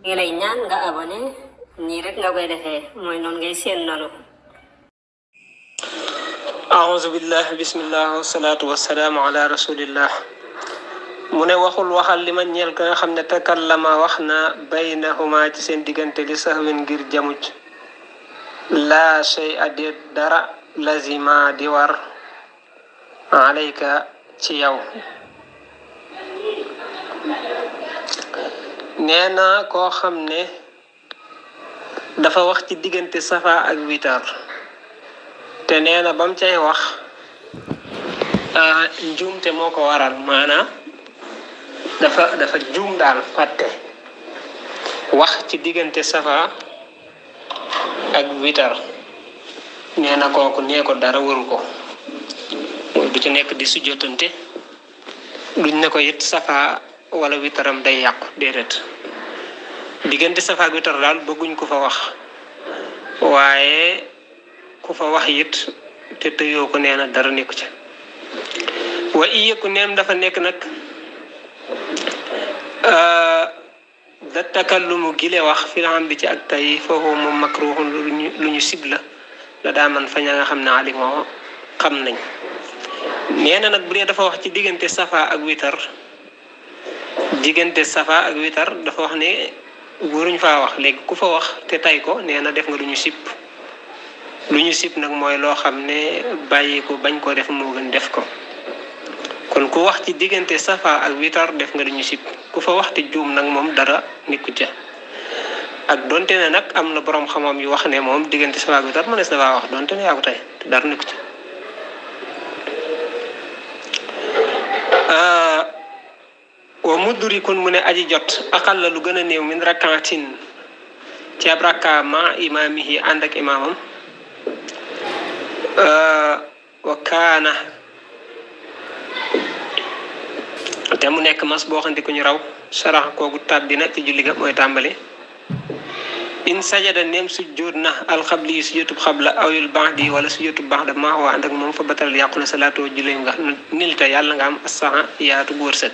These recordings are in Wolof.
ngi lay ñaan nga abonné nii rek nga koy defee mooy noonu ngay seen noonu. أعوذ بالله بسم الله والصلاة والسلام على رسول الله mu ne waxal li ma ñeel ka nga xam ne takallama wax na baynahuma ci seen diggante li sahwin ngir jamuj laa shay adit dara lazima di war alayka ci yow. nee na koo xam ne dafa wax ci diggante safa ak witar te nee na bam cay wax njuumte moo ko waral maanaam dafa juum daal fàtte wax ci diggante safa ak witar nee na kooku nee ko dara waru ko mooy du ci nekk di sujjotante duñ ne ko it safa wala witaram day yàqu déedéet diggante safa ak witar daal bëgguñ ko fa wax waaye ku fa wax it te tëyoo ko nee na dara nekku ca wa iyeku neem dafa nekk nag da takallumu gile wax fi xam bi ci ak tay foofu moom makruhun lu ñu sib la daa man fa ña nga xam ne ali moo xam nañ. nee na nag bu dee dafa wax ci diggante safa ak witar dafa wax ne waruñ faa wax léegi ku fa wax te tay ko nee na def nga lu ñu sib nag mooy loo xam ne bàyyi ko bañ koo def moo gën def ko. kon ku wax ci diggante safa ak witar def nga lu ñu sib ku fa wax te juum nag moom dara nekku ca ak donte ne nag am na borom xam-xam yu wax ne moom diggante safa ak witar mënees na faa wax donte ne yaa ko tey te dara nekku ca. wa mudrikun mu ne aji jot aqal la lu gën a néew min rakaatin ci ab rakka ma imaamihi ànd ak imaamam wa kaana te mu nekk mas boo xam ne ku ñu raw sarax koogu tàbbina ci julli ga mooy tàmbali in sajada neem sujjóot na alxabli yi sujjóotub xabla awil baxdi wala sujjóotub baxda maa waa ànd ak moom fa batal yàqu na salaatoo julli nga nilta yàlla nga am asaxa yaatu bu wërsëg.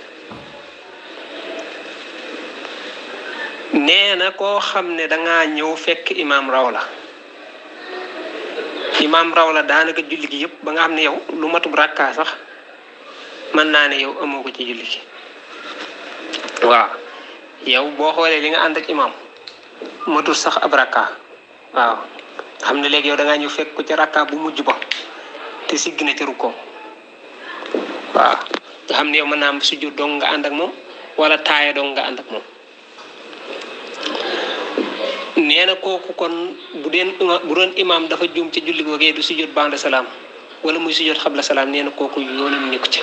nee na koo xam ne dangaa ñëw fekk imaam raw la daanaka julli gi yëpp ba nga xam ne yow lu matub rakka sax mën naa ne yow amoo ko ci julli gi waaw yow boo xoolee li nga ànd ak imaam matul sax ab rakka waaw xam ne léegi yow dangaa ñëw fekk ko ci rakka bu mujj ba te sigg na ci rukkoo waaw nga xam ne yow mën naa am sujjóot dong nga ànd ak moom wala taaya dong nga ànd ak moom. nee na kooku kon bu doon imaam dafa juum ci julli googee du sujjóot ba'da salaam wala muy sujjóot xabla salaam nee na kooku yoonam nekku ca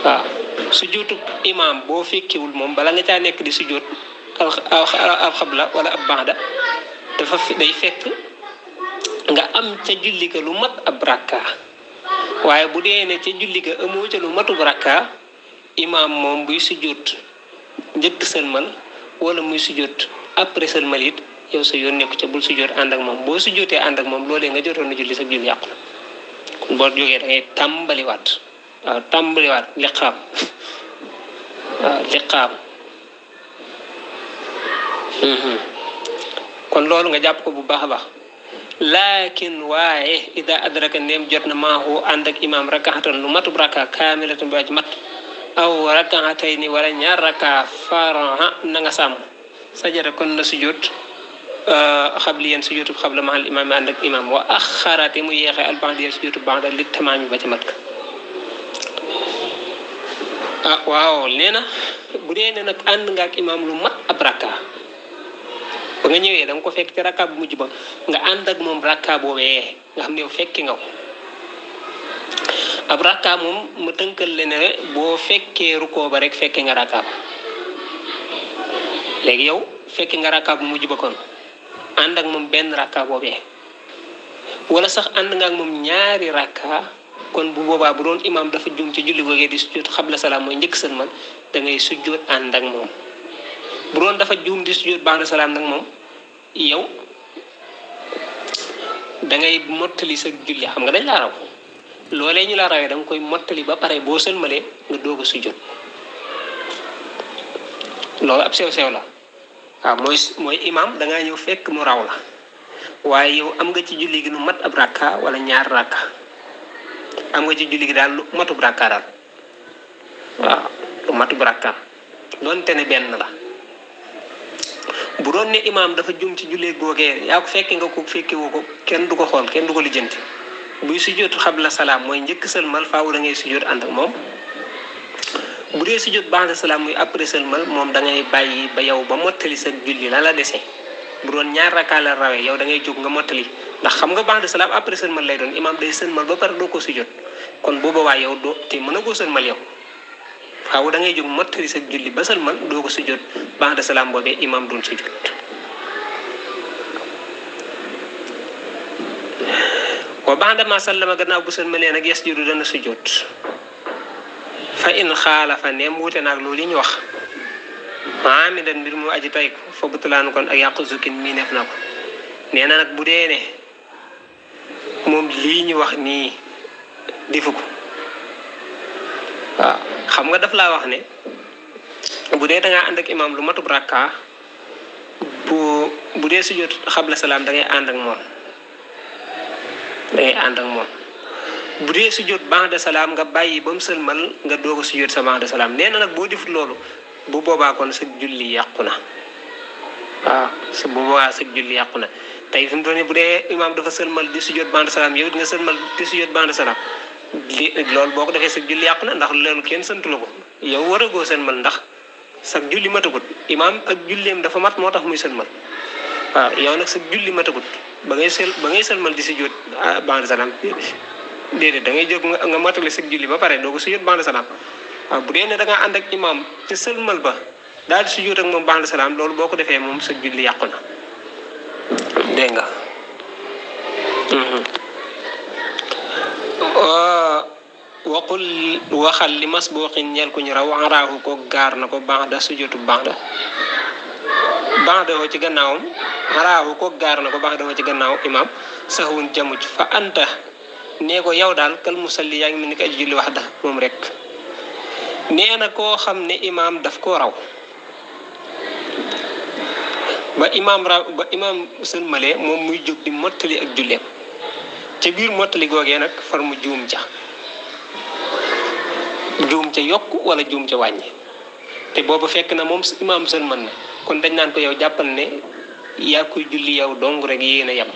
waaw sujjóotu imaam boo fekkewul moom bala nga caa nekk di sujjóot ab xabla wala ab ba'da day fekk nga am ca julli ga lu mat ab rakka waaye bu dee ne ca julli ga amoo ca lu matub rakka imaam moom buy sujjóot njëkk sëlmal wala muy sujjóot après sëlmal it yow sa yoon nekku ca bul sujjóot ànd ak moom boo sujjóotee ànd ak moom loolee nga jotoon na julli sa julli yàqu na kon boo jógee da ngay tàmbaliwaat liqaam kon loolu nga jàpp ko bu baax a baax. laakin waaye ida adraka ndéem jot na maahu ànd ak imaam rakaxatan lu matub raka kaamilatan bu aj mat aw rakaxatayni wala ñaar raka faraha na nga sàmm sajada kon na sujjóot xabli yeen sujjóotub xabla mahal imaam ànd ak imaam wa axarate mu yeexee albaxdi yeen sujjóotub baxda li tamaam ba ci mat ka. waaw nee na bu dee ne nag ànd nga ak imaam lu mat ab rakka ba nga ñëwee da nga ko fekk ci rakka bu mujj ba nga ànd ak moom rakka boobee nga xam ne yow fekki nga ko ab rakka moom ma tënkal le ne boo fekkee rukkoo ba rek fekke nga rakka ba léegi yow fekki nga rakka bu mujj ba kon ànd ak moom benn rakka boobee wala sax ànd nga ak moom ñaari rakka kon bu boobaa bu doon imaam dafa juum ci julli googee di sujjóot xabla salaam mooy njëkk sëlmal da ngay sujjóot ànd ak moom bu doon dafa juum di sujjóot ba'da salaam nag moom yow da ngay mottali sa julli xam nga dañ laa raw loolee ñu la rawee da nga koy mottali ba pare boo sëlmalee nga doog a sujjóot loolu ab sew sew la waaw mooy imam da ngaa ñëw fekk mu raw la waaye yow am nga ci julli gi nu mat ab rakka wala ñaar rakka am nga ci julli gi daal lu matub rakka daal waaw lu matub rakka doonte ne benn la bu doon ne imam dafa jum ci jullee googee yaa ko fekke nga ko fekke woo ko kenn du ko xool kenn du ko lijjanti buy sujjóot xabla salaam mooy njëkk sëlmal faaw da ngay sujjóot ànd ak moom bu dee sujjóot ba'da salaam muy après sëlmal moom da ngay bàyyi ba yow ba mottali sa julli la la dese bu doon ñaar rakkaa la rawee yow da ngay jóg nga mottali ndax xam nga ba'da salaam après sëlmal lay doon imam day sëlmal ba pare doo ko sujjóot kon bu boobaa yow doo te mën a koo sëlmal yow faaw da ngay jóg mottali sa julli ba sëlmal doo ko sujjóot ba'da salaam boobee imam doon sujjóot wa ba'da ma sallama gannaaw bu sëlmalee nag yasjudu dana sujjóot fa in xaalafa neem wuute naag loolu ñu wax amidan mbir mu aji tay ko fa butalaanu kon ak yàqu zukkin mii neef na ko nee na nag bu dee ne moom lii ñu wax nii defu ko waaw xam nga daf laa wax ne bu dee da ngaa ànd ak imam lu matub rakka bu dee sujjóot xabla salaam da ngay ànd ak moom bu dee sujjóot ba'da salaam nga bàyyi ba mu sëlmal nga doog a sujjóot sa ba'da salaam nee na nag boo defut loolu bu boobaa kon sa julli yàqu na waaw bu boobaa sa julli yàqu na tey fi mu toll nii bu dee imaam dafa sëlmal di sujjóot ba'da salaam yow it nga sëlmal di sujjóot ba'da salaam loolu boo ko defee sa julli yàqu na ndax loolu kenn santu la ko yow war a goo sëlmal ndax sa julli matagut imaam ak julleem dafa mat moo tax muy sëlmal waaw yow nag sa julli matagut ba ngay sëlmal di sujjóot ba'da salaam déedéet da ngay jóg nga matali sa julli ba pare doo ko sujjóot ba'da salaam waaw bu dee ne da ngaa ànd ak imam te sëlmal ba daal di sujjóot ak moom ba'da salaam loolu boo ko defee moom sa julli yàqu na dégg nga waxal li masbuqin ñeel ku ñu raw araahu ko gaar na ko ba'da sujjóotu ba'da woo ci gannaawam araahu ko gaar na ko ba'da woo ci gannaaw imam sahwun jamuj fa anta nee ko yow daal kal musalli yaa ngi mel ni ko aji julli wax da moom rek nee na koo xam ne imaam daf koo raw ba imaam sëlmalee moom muy jóg di mottali ak julleem ca biir mottali googee nag far mu juum ca yokk wala juum ca wàññi te boobu fekk na moom imaam sëlmal na kon dañ naan ko yow jàppal ne yaa koy julli yow dong rek yéen a yem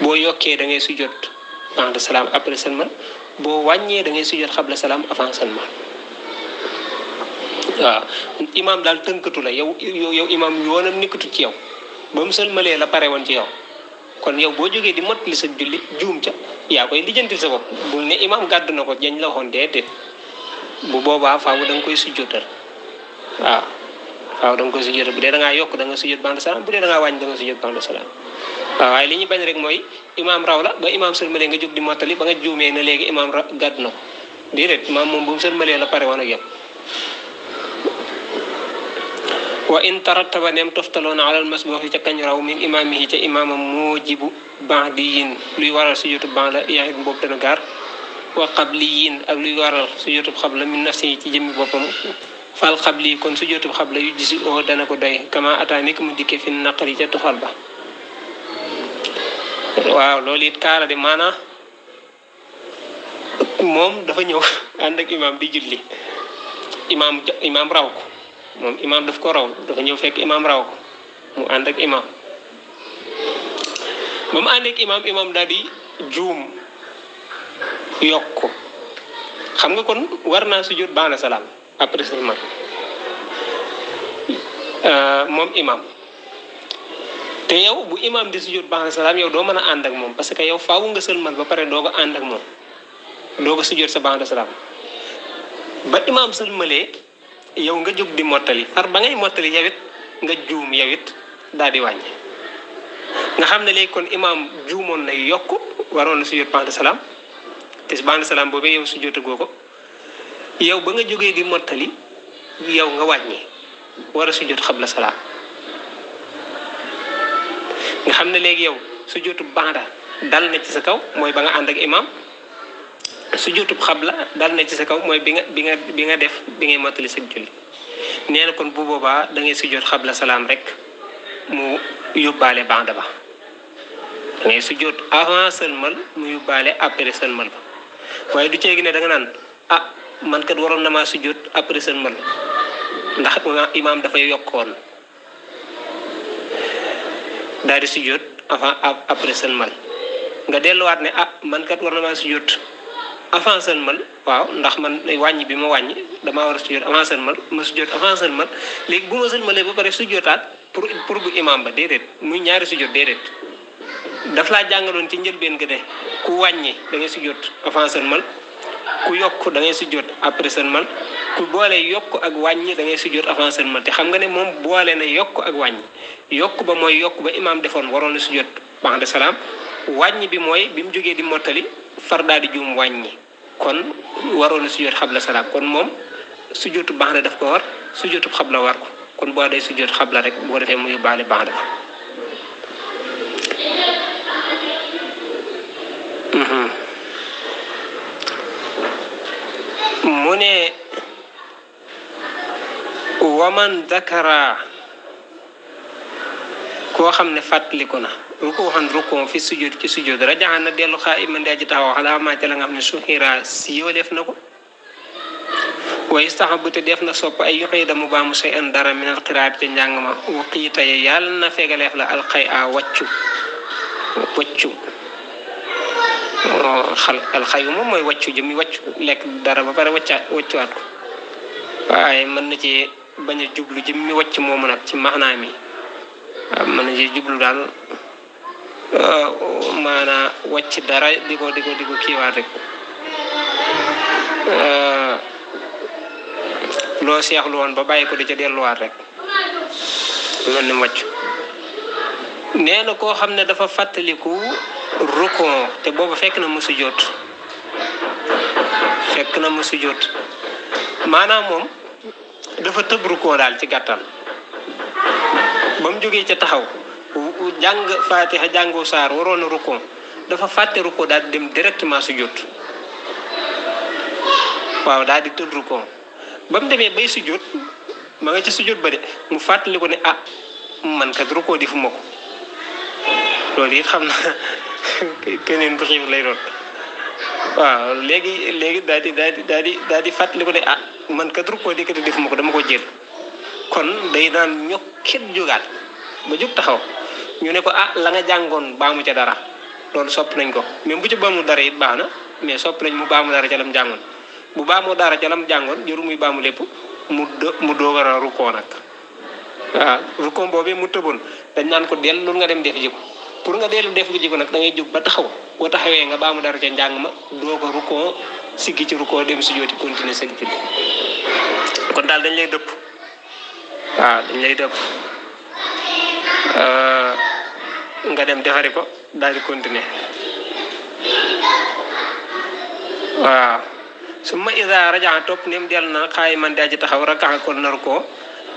boo yokkee da ngay sujjóot ba'da salaam après sëlmal boo wàññee da ngay sujjóot xabla salaam avant sëlmal waaw imaam daal tënkatu la yow imaam yoonam nekkatu ci yow ba mu sëlmalee la pare woon ci yow kon yow boo jógee di mottali sa julli juum ca yaa koy lijjantil sa bopp bul ne imaam gàddu na ko jañ la waxoon déedéet bu boobaa faaw da nga koy sujjóotal waaw faaw da nga koy sujjóotal bu dee da ngaa yokk da nga sujjóot ba'da salaam bu dee da ngaa wàññi da nga sujjóot ba'da salaam waaw waaye li ñu bañ rek mooy imaam raw la ba imaam sëlmalee nga jóg di mottali ba nga juumee ne léegi imaam gàddu na ko déedéet imaam moom bu mu sëlmalee la pare woon ak yow wa in tarattaba neem toftaloon alal masbuuxi ca kañ raw min imaamihi ca imaamam muujibu ba'diyin luy waral sujjóotu ba'da yaa ngi boobu dana gaar wa qabliyin ak luy waral sujjóotu xabla min nafsi ci jëmmi boppam fal xabli kon sujjóotu xabla yu gisi oo dana ko doy kama ataani mu dikkee fi naqari ca tuxal ba waaw loolu it kaala de maanaa moom dafa ñëw ànd ak imaam di julli imaam raw ko moom imaam daf ko raw dafa ñëw fekk imaam raw ko mu ànd ak imaam ba mu ànd ak imaam daal di juum yokk ko xam nga kon war naa sujjóot ba'da salaam après sëlmal moom imaam te yow bu imaam di sujjóot ba'da salaam yow doo mën a ànd ak moom parce que yow faawu nga sëlmal ba pare doo ko ànd ak moom doo ko sujjóot sa ba'da salaam ba imaam sëlmalee yow nga jóg di mottali far ba ngay mottali yow it nga juum yow it daal di wàññi nga xam ne léegi kon imaam juumoon na yokk waroon na sujjóot ba'da salaam te ba'da salaam boobee yow sujjóotagoo ko yow ba nga jógee di mottali yow nga wàññi war a sujjóot xabla salaam nga xam ne léegi yow sujjóotu ba'da dal na ci sa kaw mooy ba nga ànd ak imaam sujjóotu xabla dal na ci sa kaw mooy bi nga def bi ngay mottali sa julli nee na kon bu boobaa da ngay sujjoot xabla salaam rek mu yóbbaale ba'da ba da ngay sujjoot avant sëlmal mu yóbbaale après sëlmal ba waaye du ceegi ne da nga naan ah man kat waroon na maa sujjoot après sëlmal ndax imaam dafay yokkoon daal di sujjoot avant après sëlmal nga delluwaat ne ah man kat war na maa sujjoot avant sëlmal waaw ndax man wàññi bi ma wàññi damaa war a sujjoot avant sëlmal ma sujjoot avant sëlmal léegi bu ma sëlmalee ba pare sujjootaat pour bu imaam ba déedéet muy ñaari sujjoot déedéet daf laa jàngaloon ci njëlbeen ga ne ku wàññi da ngay sujjoot avant sëlmal ku yokk da ngay sujjoot après sëlmal ku boole yokk ak wàññi da ngay sujjoot avant sëlmal te xam nga ne moom boole na yokk ak wàññi yokk ba mooy yokk ba imaam defoon waroon na sujjoot ba'da salaam wàññi bi mooy bi mu jógee di mottali far daal di juum wàññi kon waroon na sujjoot xabla salaam kon moom sujjootu ba'da daf ko war sujjootu xabla war ko kon boo day sujjoot xabla rek boo defee mu yóbbaale ba'da ba mu ne waman zakara koo xam ne fàttaliku na ruku fi sujud ci sujud rajaxa na dellu xaa'iman daa ji taxaw xalaa maa ca la nga xam ne suxira siiwa def na ko waaye istahabu te def na sopp ay yoxee damu baamu say an dara minal xiraat ca njàng ma waqiita ye yàlla na fegaleef la alxay a wàccu alxayu moom mooy wàccu jëmi wàccu lekk dara ba pare wàccuwaat ko waaye mën na ci bañ a jublu jëmmi wàcc moomu nag ci maxnaa mi mën na ci jublu daal maanaa wàcc dara di ko kiiwaat rek loo seexlu woon ba bàyyi ko di ca delluwaat rek mel ni wàcc nee na koo xam ne dafa fàttaliku rukon te boobu fekk na mu sujjóot maanaam moom dafa tëb rukon daal ci gàttal ba mu jógee ca taxaw jàng fatiha jàngu saar waroon a rukon dafa fàtte rukon daal di dem directement sujjóot waaw daal di tëb rukon ba mu demee bay sujjóot ma nga ca sujjóot ba de mu fàttali ko ne ah man kat rukon di fu ma ko loolu it xam na keneen bu xiif lay doon waaw léegi daal di fàttali ko ne ah man kat rukkoo di kat def ma ko dama ko jël kon day naan ñokkit jógaat ba jóg taxaw ñu ne ko ah la nga jàngoon baamu ca dara loolu sopp nañ ko même bu ci baamu dara it baax na mais sopp nañ mu baamu dara ca lam jàngoon bu baamoo dara ca lam jàngoon jëru muy baamu lépp mu doog a rukkoo nag waaw rukkoo boobee mu tëboon dañ naan ko dellu nga dem def jiko pour nga dellu def ji ko nag da ngay jóg ba taxaw boo taxawee nga baamu dara ca njàng ma doo ko rukkoo siggi ci rukkoo dem si jooti continuer seen julli kon daal dañ lay dëpp waaw dañ lay dëpp nga dem defari ko daal di continuer waaw su ma isa raja topp nem dellu na xaay man daa ji taxaw rakaxa kon nar koo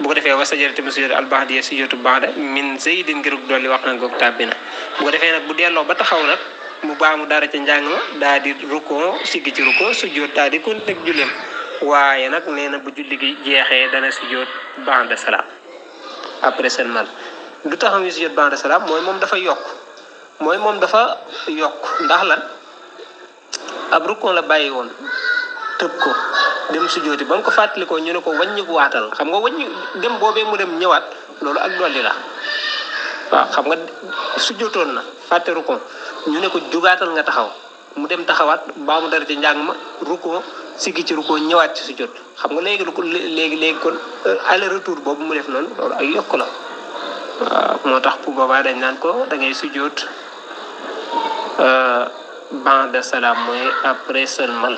bu ko defee wasajara tamit sujjóot albahdiya sujjóotu ba'da min zaydin ngir dolli wax na goog tàbbi na bu ko defee nag bu delloo ba taxaw nag mu baamu dara ca njàng ma daal di rukkoo siggi ci rukkoo sujjóot daal di continuer julleem waaye nag nee na bu julli gi jeexee dana sujjóot ba'da salaam après seulement lu taxaw ñu sujjóot ba'da salaam mooy moom dafa yokk ndax lan ab rukkoo la bàyyi woon tëb ko dem sujjóoti ba nga ko fàttalikoo ñu ne ko wàññi ko waatal xam nga wàññi dem boobee mu dem ñëwaat loolu ak dolli la waaw xam nga sujjóotoon na fàtte rukkoo ñu ne ko jugaatal nga taxaw mu dem taxawaat baa mu dara ci njàng ma rukkoo siggi ci rukkoo ñëwaat ci sujjóot xam nga léegi kon aller retour boobu mu def noonu loolu ak yokk la waaw moo tax pour boobaa dañ naan ko da ngay sujjóot ba'da salaam mooy après seulement